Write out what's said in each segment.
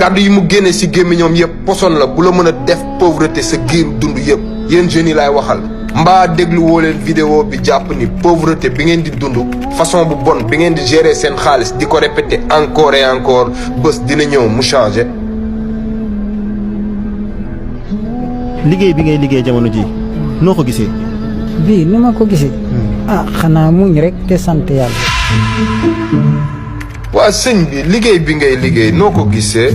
kàddu yi mu génne si gémmiñoom yëpp poson la bu la mën a def pauvreté sa giiru dund yëpp yéen jeunes yi laay waxal. mbaa déglu woo leen vidéo bi jàpp ni pauvreté bi ngeen di dund façon bu bon bi ngeen di gérer seen xaalis di ko répéter encore et encore bés dina ñëw mu changer. liggéey bi ngay liggéey jamono ji noo ko gisee. bii ni ma ko gisee. xanaa muñ rek te sant yàlla. waa sëñ bi liggéey bi ngay liggéey noo ko gisee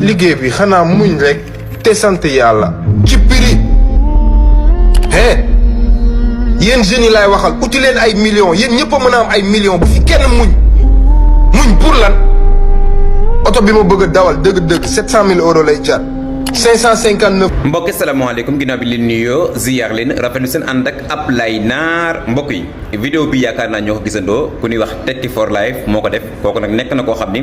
liggéey bi xanaa muñ rek te sant yàlla ci prix yéen jeunes yi laay waxal uti leen ay millions yéen ñëpp a mën a am ay millions bu fi kenn muñ pour lan oto bi ma bëgg a dawal dëgg-dëgg 700 000 euros lay jar 559. mbokki salaamaaleykum ginnaaw bi leen nuyoo ziyaar leen rafetlu seen ànd ak Ablaye Nar mbokk yi vidéo bi yaakaar naa ñoo ko gisandoo ku ñuy wax Tekki for Life moo ko def kooku nag nekk na koo xam ni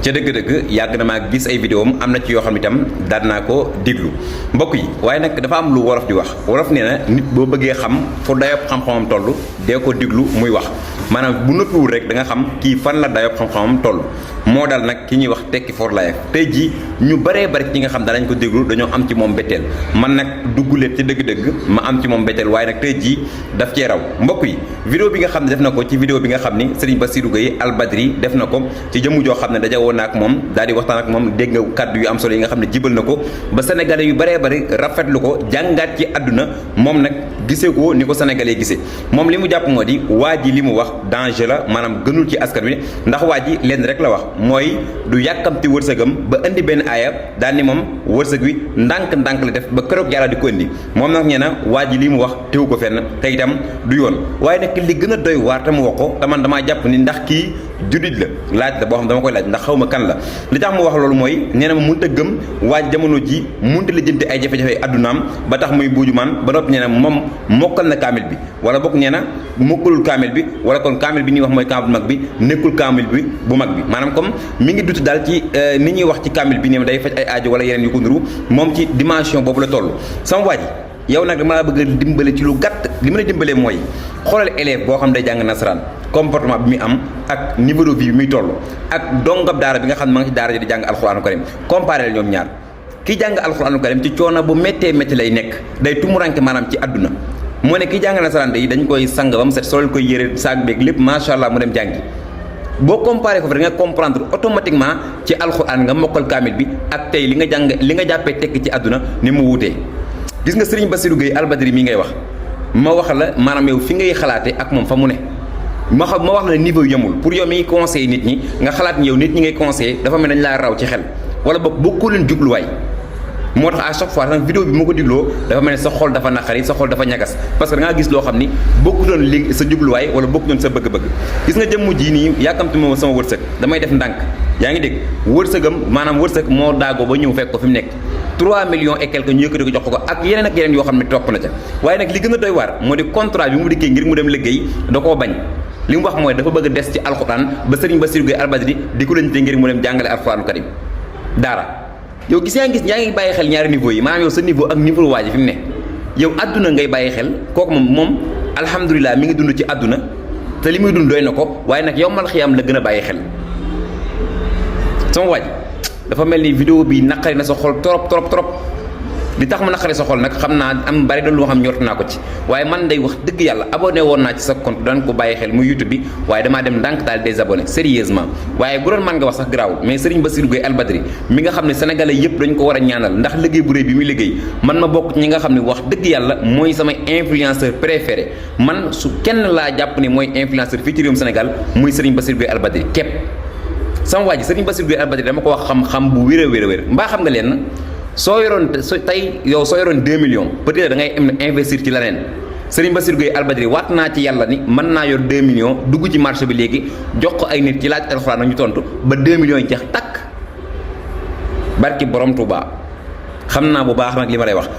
ca dëgg-dëgg yàgg na maa gis ay vidéo am na ci yoo xam ne itam daan naa ko déglu mbokk yi waaye nag dafa am lu wolof di wax wolof nee na nit boo bëggee xam fu dayob xam-xamam toll dee ko déglu muy wax maanaam bu noppiwul rek da nga xam kii fan la dayob xam-xamam toll moo dal nag ki ñuy wax Tekki for Life tey jii ñu bëree bëri ñi nga xam danañ ko déglu dañoo am ci moom betteel man nag dugguleet ci dëgg-dëgg ma am ci moom betteel waaye nag tey jii daf cee raw mbokk yi vidéo bi nga xam ne def na ko ci vidéo bi nga xam ni Serigne Bassirou Gueye Al Badri def na ko ci jëmm joo xam ne daja woon na ak moom daal di waxtaan ak moom dégg nga kàddu yu am solo yi nga xam ne jibal na ko ba sénégalais yu bëree bëri rafetlu ko jàngaat ci àdduna moom nag gisee ko ni ko sénégalais gisee moom li mu jàpp moo di waa ji li mu wax danger la maanaam gënul ci askan wi ndax waa ji leen rek la wax mooy du yàkkamti wërsëgam ba indi benn aaya daal ni moom wërsëg wi ndànk-ndànk la def ba keroog yàlla di ko indi moom nag ñee na waa ji li mu wax teewu ko fenn te itam du yoon waaye nag li gën a doy waar te mu wax ko te man damaa jàpp ni ndax kii juddit la laaj la boo xam dama koy laaj ndax xaw ma kan la li tax mu wax loolu mooy nee na ma mënut a gëm waaj jamono ji mënut a lijjanti ay jafe-jafe addunaam ba tax muy buuju maan ba noppi nee na moom mokkal na kaamil bi wala bokk nee na mokkalul kaamil bi wala kon kaamil bi ñuy wax mooy kaamil bu mag bi nekkul kaamil bi bu mag bi maanaam comme mi ngi duti daal ci ni ñuy wax ci kaamil bi ne day faj ay aajo wala yeneen yu ko nuru moom ci dimension boobu la toll sama waa ji yow nag dama la bëgg a dimbale ci lu gàtt li ma la dimbalee mooy xoolal élève boo xam day jàng nasaraan comportement bi muy am ak niveau de vie bi muy toll ak dongab daara bi nga xam ne ma nga ci daara ji di jàng alxuraanu karim comparé ñoom ñaar ki jàng alxuraanu karim ci coono bu méttee métti lay nekk day tumuranke maanaam ci àdduna moo ne ki jàng nasaraan yi dañ koy sang ba mu set solal koy yére saag beeg lépp macha allah mu dem jàngi boo comparé ko fi da nga comprendre automatiquement ci alxuraan nga mokkal kaamil bi ak tey li nga jàng li nga jàppee tekk ci àdduna ni mu wutee gis nga Serigne Bassirou Gueye Al Badri mii ngay wax ma wax la maanaam yow fi ngay xalaate ak moom fa mu ne ma wax la niveau yemul pour yow miy conseiller nit ñi nga xalaat ni yow nit ñi ngay conseiller dafa mel dañ laa raw ci xel wala boog bokkoo leen jubluwaay moo tax à chaque fois nag vidéo bi moo ko digloo dafa mel ne sa xol dafa naqari sa xol dafa ñagas parce que da ngaa gis loo xam ni bokkutoon léegi sa jubluwaay wala bokkutoon sa bëgg-bëgg gis nga jëmm ji nii yàkkamti moom sama wërsëg damay def ndànk yaa ngi dégg wërsëgam maanaam wërsëg moo daagoo ba ñëw fekk ko fi mu nekk 3 millions et quelques ñu yëkkati ko jox ko ak yeneen yoo xam ne topp na ca waaye nag li gën a doy waar moo di contrat bi mu dikkee ngir mu dem liggéey da koo bañ li mu wax mooy dafa bëgg a des ci alxuraan ba Serigne Bassirou Gueye Al Badri di ko leen te ngir mu dem jàngale alxuraanu karim daara yow yaa ngi bàyyi xel ñaari niveau yi maanaam yow sa niveau ak niveau waa ji fi mu ne yow àdduna ngay bàyyi xel kooku moom alhamdulilah mi ngi dund ci àdduna te li muy dund doy na ko waaye nag yow mal xiyaam la gën a bàyyi xel sama waa ji dafa mel ni vidéo bi naqari na sa xol trop li tax ma naqari sa xol nag xam naa am bari doon lu xam ñort naa ko ci waaye man day wax dëgg yàlla abonné woon naa ci sa compte daan ko bàyyi xel muy YouTube bi waaye damaa dem ndànk daal désabonné sérieusement waaye bu doon man nga wax sax garaawul mais Serigne Bassirou Gueye Al Badri mi nga xam ne sénégalais yëpp dañ ko war a ñaanal ndax liggéey bu réy bi muy liggéey man ma bokk ñi nga xam ne wax dëgg yàlla mooy samay influenceur préféré man su kenn laa jàpp ne mooy influenceur fii ci réewum Sénégal muy Serigne Bassirou Gueye Al Badri képp sama waa ji Serigne Bassirou Gueye Al Badri dama ko wax xam-xam bu wér a wér mbaa xam nga leen soo yoroon tey yow soo yoroon 2 millions peut-être da ngay investir ci leneen Serigne Bassirou Gueye Al Badri waat naa ci yàlla ni mën naa yor 2 millions dugg ci marché bi léegi jox ko ay nit ci laaj alxuraan ñu tontu ba 2 millions yi jeex takk barki borom Touba xam naa bu baax nag li ma lay wax.